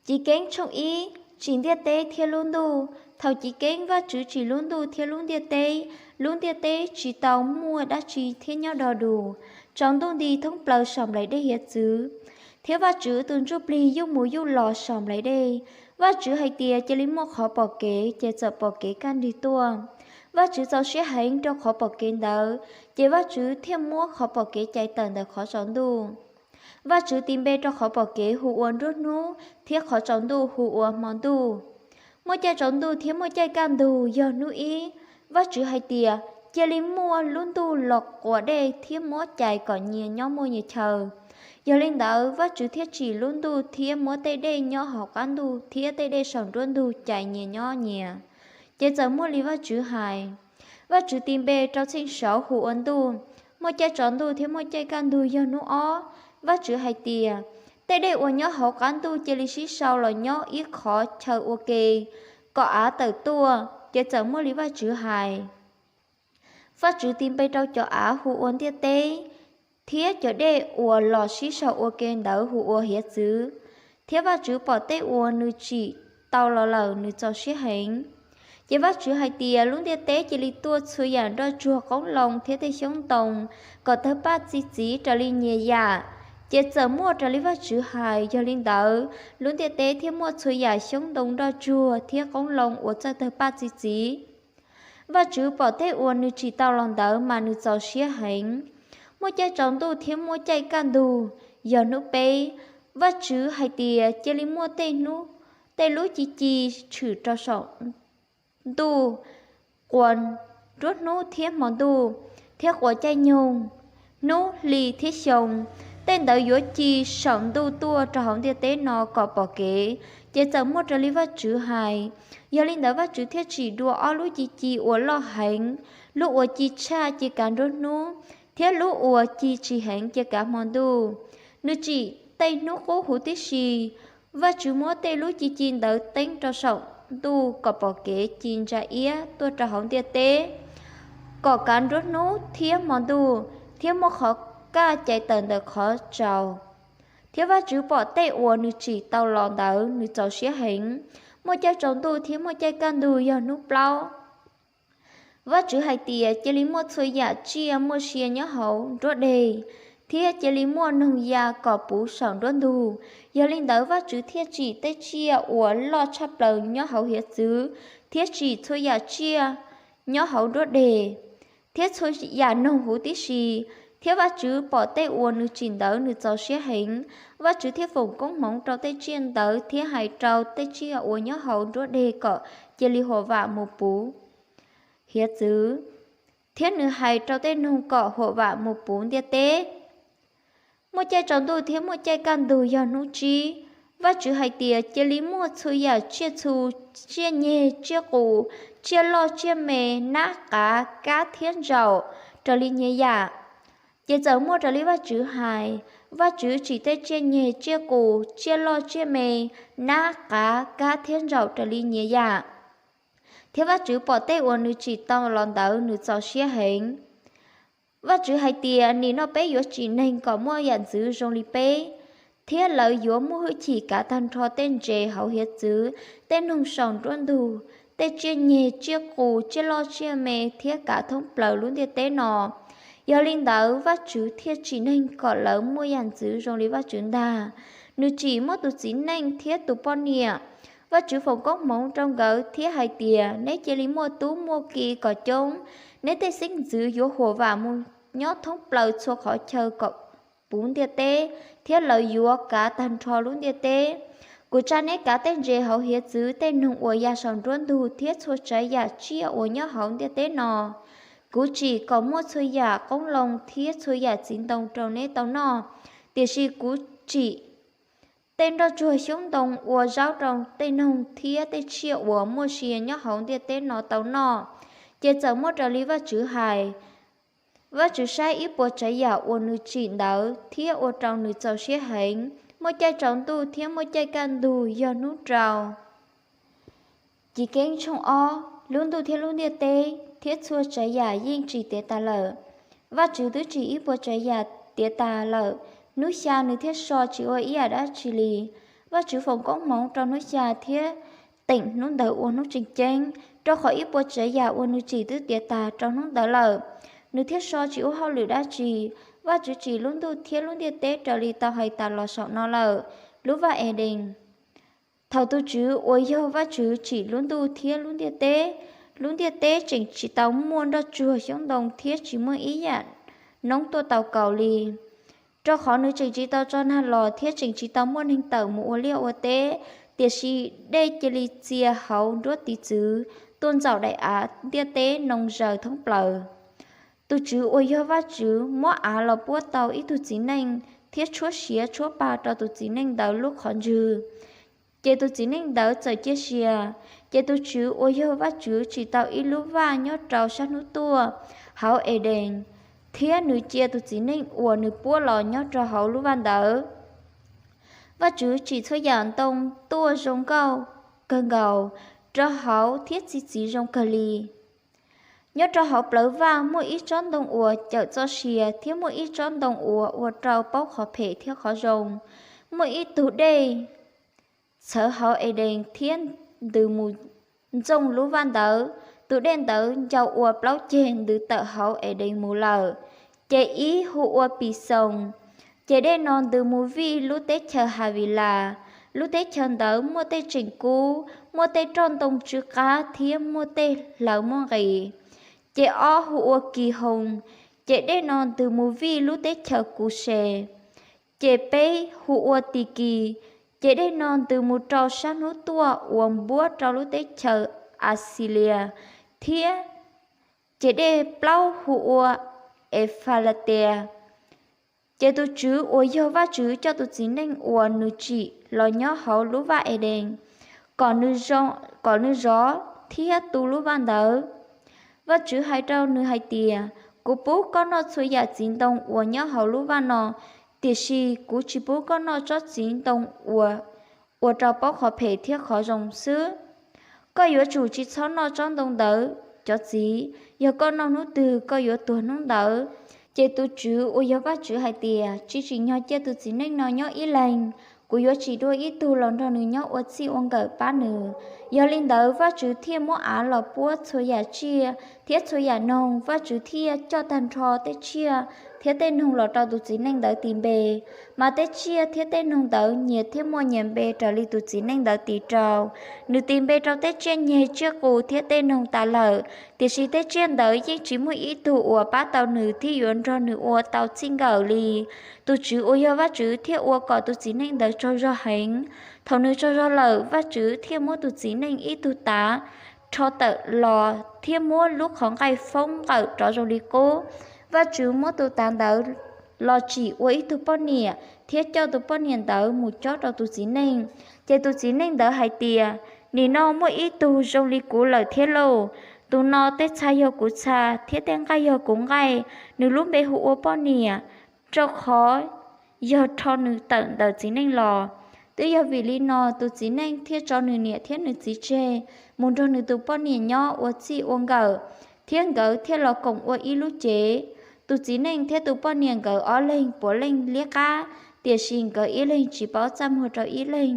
Chiv Keeb tshooj ib, tsim ntiaj teb thiab lub ntuj. Thaum chiv keeb Vajtswv tsim lub ntuj thiab lub ntiaj teb, lub ntiaj teb tsis tau muaj dab tsi thiab nyob do dus. Tsaus ntuj nti thoob plaws saum nplaim dej hiav txwv, thiab Vajtswv tus ntsuj plig yuj mus yuj los saum nplaim dej. Vajtswv hais tias, cia li muaj qhov pom kev, ces txawm pom kev kaj nrig tuaj. Vajtswv txaus siab heev rau qhov pom kev ntawd, ces Vajtswv thiaj muab qhov pom kev cais tawm ntawm qhov tsaus ntuj. Vajtswv tis npe rau qhov pom kev hu ua nruab hnub, thiab qhov tsaus ntuj hu ua hmo ntuj. Muaj caij tsaus ntuj thiab muaj caij kaj ntug yog hnub ib. Vajtswv hais tias, cia li muaj lub ntuj los quas dej thiab muab cais kom nyias nyob muaj nyias chaw. Yog li ntawd, Vajtswv thiaj tsim lub ntuj thiab muab tej dej nyob hauv qab ntuj thiab tej dej saum nruab ntug cais nyias nyob nyias, ces txawm muaj li Vajtswv hais. Vajtswv tis npe rau txheej saud hu ua ntuj. Muaj caij tsaus ntuj thiab muaj caij kaj ntug yog hnub ob. Vajtswv hais tias, tej dej uas nyob hauv qab ntuj cia li sib sau los nyob ib qhov chaw ua ke, kom av tawm tuaj, ces txawm muaj li Vajtswv hais. Vajtswv tis npe rau cov av hu ua ntiaj teb, thiab cov dej uas los sib sau ua ke ntawd hu ua hiav txwv. Thiab Vajtswv pom tej uas nws tsim tau los lawm nws txaus siab heev. Ces Vajtswv hais tias, lub ntiaj teb cia li tuaj txhua yam nroj tsuag qoob loo thiab tej xyoob ntoo kom tawg paj txi txiv raws li nyias yam, ces txawm muaj raws li Vajtswv hais. Yog li ntawd, lub ntiaj teb thiaj muaj txhua yam xyoob ntoo nroj tsuag thiab qoob loo uas txawj tawg paj txi txiv. Vajtswv pom tej uas nws tsim tau los ntawd mas nws txaus siab heev. Muaj caij tsaus ntuj thiab muaj caij kaj ntug yog hnub peb. Vajtswv hais tias, cia li muaj tej lub ci ci tshwm rau saum ntuj, quas nruab hnub thiab hmo ntuj, thiab quas caij nyoog, hnub, hli thiab xyoo. Tej ntawd yuav ci saum ntuj tuaj rau hauv ntiaj teb no kom pom kev, ces txawm muaj raws li Vajtswv hais. Yog li ntawd, Vajtswv thiaj tsim dua ob lub ci ci uas loj heev, lub uas ci tshaj ces kav nruab hnub, thiab lub uas ci tsis heev ces kav hmo ntuj. Nws tsim tej hnub qub huv tib si. Vajtswv muab tej lub ci ci ntawd teeb rau saum ntuj kom pom kev ci ntsa iab tuaj rau hauv ntiaj teb, kom kav nruab hnub thiab hmo ntuj, thiab muab qhov kaj cais tawm ntawm qhov tsaus. Thiab Vajtswv pom tej uas nws tsim tau los ntawd nws txaus siab heev. Muaj caij tsaus ntuj thiab muaj caij kaj ntug yog hnub plaub. Vajtswv hais tias, cia li muaj txhua yam tsiaj muaj sia nyob hauv nruab deg, thiab cia li muaj noog ya kom puv saum nruab ntug. Yog li ntawd, Vajtswv thiaj tsim tej tsiaj uas loj tshaj plaws nyob hauv hiav txwv, thiab tsim txhua yam tsiaj nyob hauv nruab deg, thiab txhua yam noog huv tib si. Thiab Vajtswv pom tej uas nws tsim ntawd nws txaus siab heev. Vajtswv thiaj foom koob hmoov rau tej tsiaj ntawd thiab hais rau tej tsiaj uas nyob hauv nruab deg kom cia li huam vam mus puv hiav txwv, thiab nws hais rau tej noog kom huam vam mus puv ntiaj teb. Muaj caij tsaus ntuj thiab muaj caij kaj ntug yog hnub tsib. Vajtswv hais tias, cia li muaj txhua yam tsiaj txhu, tsiaj nyeg, tsiaj qus, tsiaj loj tsiaj me, nab qav, kab thiab ntsaum raws li nyias yam, ces txawm muaj raws li Vajtswv hais. Vajtswv tsim tej tsiaj nyeg, tsiaj qus, tsiaj loj tsiaj me, nab qav, kab thiab ntsaum raws li nyias yam. Thiab Vajtswv pom tej uas nws tsim tau los ntawd nws txaus siab heev. Vajtswv hais tias, nim no peb yuav tsim neeg kom muaj yam ntxwv zoo li peb, thiab lawv yuav muaj hwj chim kav tag nrho tej ntses hauv hiav txwv, tej noog saum nruab ntug, tej tsiaj nyeg, tsiaj qus, tsiaj loj tsiaj me thiab kav thoob plaws lub ntiaj teb no. Yog li ntawd, Vajtswv thiaj tsim neeg kom lawv muaj yam ntxwv zoo li Vajtswv ntag. Nws tsim muab tus txiv neej thiab tus poj niam. Vajtswv foom koob hmoov rau nkawd thiab hais tias, neb cia li muaj tub muaj ki kom coob. Neb tej xeeb ntxwv yuav huam vam mus nyob thoob plaws txhua qhov chaw kom puv ntiaj teb, thiab lawv yuav kav tag nrho lub ntiaj teb. Kuv tsa neb kav tej ntses hauv hiav txwv, tej noog uas ya saum nruab ntug thiab txhua tsav yam tsiaj uas nyob hauv ntiaj teb no. Kuv tsim kom muaj txhua yam qoob loo thiab txhua yam txiv ntoo rau neb tau noj, tiam sis kuv tsis tsim tej nroj tsuag xyoob ntoo ua zaub rau tej noog thiab tej tsiaj uas muaj sia nyob hauv ntiaj teb no tau noj, ces txawm muaj raws li Vajtswv hais. Vajtswv saib ib puas tsav yam uas nws tsim ntawd thiab ua rau nws txaus siab heev. Muaj caij tsaus ntuj thiab muaj caij kaj ntug yog hnub rau. Chiv Keeb tshooj ob, lub ntuj thiab lub ntiaj teb thiab txhua tsav yam yeej tsim tiav tas lawm. Vajtswv twb tsim ib puas tsav yam tiav tas lawm, hnub xya nws thiaj so tsis ua ib yam dab tsi li. Vajtswv foom koob hmoov rau hnub xya thiab teem hnub ntawd ua hnub tseem ceeb, rau qhov ib puas tsav yam uas nws tsim twb tiav tas rau hnub ntawd lawm. Nws thiaj so tsis ua hauj lwm dab tsi. Vajtswv tsim lub ntuj thiab lub ntiaj teb raws li tau hais tas los saum no lawm. Lub vaj Edees. Thaum tus Tswv uas yog Vajtswv tsim lub ntuj thiab lub ntiaj teb, lub ntiaj teb tseem tsis tau muaj nroj tsuag xyoob ntoo thiab tsis muaj ib yam noob tuaj tau kaus li, rau qhov nws tseem tsis tau tso nag los thiab tseem tsis tau muaj neeg tawm mus ua liaj ua teb. Tiam sis dej cia li txia hauv nruab tiv txwv tuaj ntxaum daim av ntiaj teb noo zaws thoob plaws. Tus Tswv uas yog Vajtswv muab av los puab tau ib tug txiv neej thiab tshuab siav tshuab pa rau tus txiv neej ntawd lub qhov ntswg. Ces tus txiv neej ntawd txawm cia siav. Ces tus Tswv uas yog Vajtswv tsim tau ib lub vaj nyob rau sab hnub tuaj hauv Edees, thiab nws cia tus txiv neej uas nws puab los nyob rau hauv lub vaj ntawd. Vajtswv tsim txhua yam ntoo tuaj zoo nkauj kawg nkaus rau hauv thiab txi txiv zoo kawg li. Nyob rau hauv plawv vaj muaj ib tsob ntoo uas cawm txoj sia thiab muaj ib tsob ntoo uas ua rau paub qhov phem thiab qhov zoo. Muaj ib tug dej txhawv hauv Edees thiab ntws mus ntxooj lub vaj ntawd. Tus dej ntawd ncau ua plaub ceg ntws tawm hauv Edees mus lawm, ces ib hu ua Pis Xoos. Ces dej no ntws mus vij lub teb chaws Havilas. Lub teb chaws ntawd muaj tej tseem kub, muaj tej roj ntoo tsw qab thiab muaj tej hlaws muaj nqis. Ces ob hu ua Kis Hoos. Ces dej no ntws mus vij lub teb chaws Kuses. Ces peb hu ua Tis Kis. Ces dej no ntws mus rau sab hnub tuaj uas npuab rau lub teb chaws Axilias thiab. Ces dej plaub hu ua Efalates. Ces tus Tswv uas yog Vajtswv coj tus txiv neej uas nws tsim los nyob hauv lub vaj Edees, kom nws zov thiab tu lub vaj ntawd. Vajtswv hais rau nws hais tias, Kuv pub koj noj txhua yam txiv ntoo uas nyob hauv lub vaj no, tiam sis kuv tsis pub koj noj tsob txiv ntoo uas ua rau paub qhov phem thiab qhov zoo xwb. Koj yuav tsum tsis txhob noj tsob ntoo ntawd cov txiv. Yog koj noj hnub twg, koj yuav tuag hnub ntawd. Ces tus Tswv uas yog Vajtswv hais tias, Tsis tsim nyog cia tus txiv neej no nyob ib leeg. Kuv yuav tsim dua ib tug los nrog nws nyob ua txij ua nkawm pab nws. Yog li ntawd, Vajtswv thiaj muab av los puab txhua yam tsiaj thiab txhua yam noog. Vajtswv thiaj coj tag nrho tej tsiaj thiab tej noog los rau tus txiv neej ntawd tis npe. Mas tej tsiaj thiab tej noog ntawd nyias thiaj muaj nyias npe raws li tus txiv neej ntawd tis rau. Nws tis npe rau tej tsiaj nyeg, tsiaj qus thiab tej noog tas lawm, tiam sis tej tsiaj ntawd yeej tsis muaj ib tug uas pab tau nws thiab yuav nrog nws ua tau txij nkawm li. Tus Tswv uas yog Vajtswv thiaj ua kom tus txiv neej ntawd tsaug zog heev. Thaum nws tsaug zog lawm, Vajtswv thiaj muab tus txiv neej ib tug tav rho tawm los thiab muab lub qhov nqaij foob nqawm rov zoo li qub. Vajtswv muab tus tav ntawd los tsim ua ib tug poj niam thiab coj tus poj niam ntawd mus cob rau tus txiv neej. Ces tus txiv neej ntawd hais tias, Nim no muaj ib tug zoo li kuv lawm thiab lauj! Tus no tej txha yog kuv txha thiab tej nqaij yog kuv nqaij. Nws lub npe hu ua poj niam, rau qhov yog rho nws tawm ntawm txiv neej los. Twb yog vim li no tus txiv neej thiaj tso nws niam thiab nws txiv tseg, mus nrog nws tus poj niam nyob ua txij ua nkawm, thiab nkawd thiaj los koom ua ib lub cev. Tus txiv neej thiab tus poj niam nkawd ob leeg puav leej liab qab, tiam sis nkawd ib leeg tsis paub txaj muag rau ib leeg.